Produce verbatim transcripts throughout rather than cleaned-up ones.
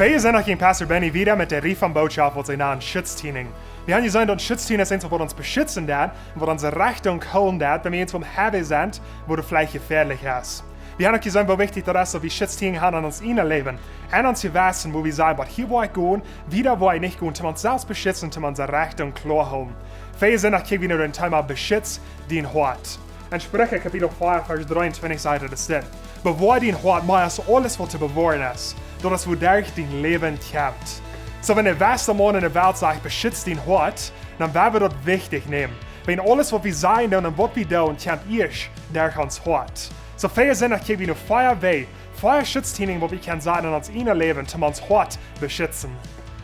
Wie sent noch jäajen Pastor Benny wada met de Rieej von Bootschoft, waut see nanen Schutztiening. Wie haben jeseenen, daut Schutztiening es eent, waut ons beschitzen deit un waut onse Rechtunk hoolen deit, wan wie eent von haben sent, waut veleicht jefäadlich es. Wie haben uk jeseenen, woo wichtich daut es, daut wie Schutztiening haben aun ons ieejnet Läwen, aun ons Jewessen, woo wie sajen, waut hia woa ekj gonen, wada woa ekj nich gonen, om ons selfst beschitzen, om onse Rechtunk kloa hoolen. Wie sent noch, kjikj wie no daut Thema Beschütz dien Hoat. En Spricha Kapitel vea, Varsch dreeuntwintich sajcht et dit: Bewoa dien Hoat mea aus aules, waut to bewoaren es, daut es, wuaderch dien Läwen kjemt. Soo, wan de basta Maun enne Welt sajcht, beschütz dien Hoat, dan woa wie daut wichtich nämen. Wan aules, waut wie sajen doonen un waut wie doonen, kjemt ieescht derch ons Hoat. Soo, wie sent noch, kjikj wie no vea Wäaj, vea Schutztiening, waut wie kjennen sajen en ons ieejnet Läwen, om ons Hoat beschitzen.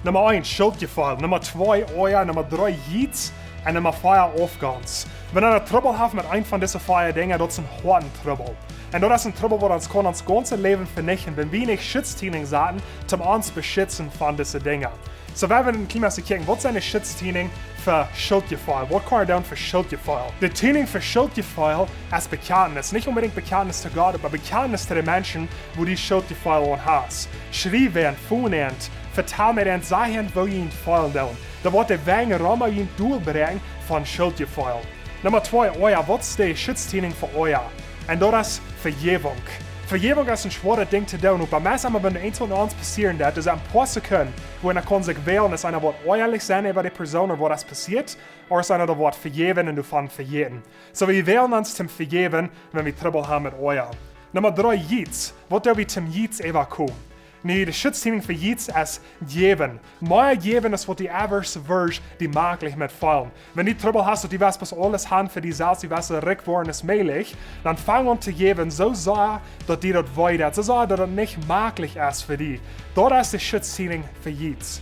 Numma eent, Schuldjefeel. Numma twee, Oaja. Numma dree, Jiez. En Numma vea, Aufgonst. Wan wie Trubbel haben met eent von dise vea Dinja, daut es een Hoatentrubbel. Un daut es een Trubbel, waut ons kaun ons gaunzet Läwen venichten, wan wie nich Schutztiening saten, om ons beschitzen von dise Dinja. Soo, wie woaren een kjlien bät kjikjen, waut sent de Schutztiening fa Schuldjefeel? Waut kaun wie doonen fa Schuldjefeel? De Tiening fa Schuldjefeel es Bekjantnis. Nich onbedinjt Bekjantnis to Gott, oba Bekjantnis to de Menschen, wua du Schuldjefeel aun hast. Schriew an, phone an, vetal met an, saj an, woo du feelen deist. Daut woat de Wenj rom junt dol brinjen von Schuldjefeel. Numma twee, Oaja. Waut es de Schutztiening fa Oaja? Un daut es Vejäwunk. Vejäwunk es een schwoaret Dinkj to doonen, oba meist emma, wan eent aun ons passieren deit, daut es een poa Sekunden, wua eena kaun sikj wälen, es eena woat oajalich sennen äwa de Persoon, ooda waut es passieet, ooda es eena daut woat vejäwen un doavon vejäten. Soo, wie wälen ons toom vejäwen, wan wie Trubbel haben met Oaja. Numma dree, Jiez. Waut doo wie toom Jiez äwakomen? Nu, de Schutztiening fa Jiez es jäwen. Mea jäwen es waut du äwa woascht die mäajlich met feelen. Wan du Trubbel hast, daut du west bloos aules haben fa die selfst, du west rikj woaren aus mäajlich, dan fang aun to jäwen, soo sea, daut die daut wee deit, soo sea, daut et nich mäajlich es fa die. Daut es de Schutztiening fa Jiez.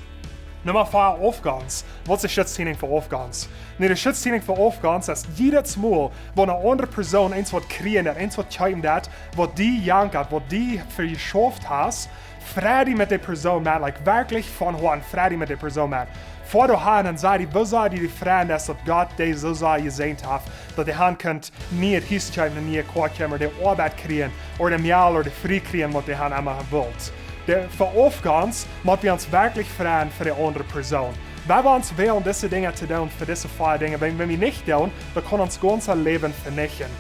Numma vea, Aufgonst. Waut es de Schutztiening fa Aufgonst? Nu, de Schutztiening fa Aufgonst es jiedet Mol, wua eene aundre Persoon eent woat kjrieen, daut eent woat kjeepen, daut, waut die jankat, waut du vejeschauft hast, frei die met de Persoon met, like, werkjlich von Hoaten frei die met de Persoon met. Foa doa han un saj die, woo sea du die freien deist, daut Gott die soo sea jesäajent haft, daut dee han kunn een nieet Hus kjeepen, eene niee Koa kjeepen, ooda de Oabeit kjrieen, ooda de Mejal ooda de Fru kjrieen, waut dee han emma wullt. De, fa Aufgonst mott wie ons werkjlich freien fa de aundre Persoon. Wan wie ons wälen dise Dinja to doonen, fa dise vea Dinja, wan, wan wie nich doonen, daut kaun ons gaunzet Läwen venichten.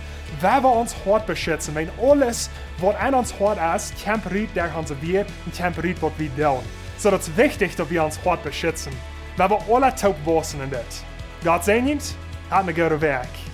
Wan wie ons Hoat beschitzen, wan aules, waut en ons Hoat es, kjemt rut derch onse Wieed un kjemt rut, waut wie doonen. Soo, daut es wichtich, daut wie ons Hoat beschitzen. Wan wie aula toop wausen en dit. Gott säajent, hat eene goode Wäakj.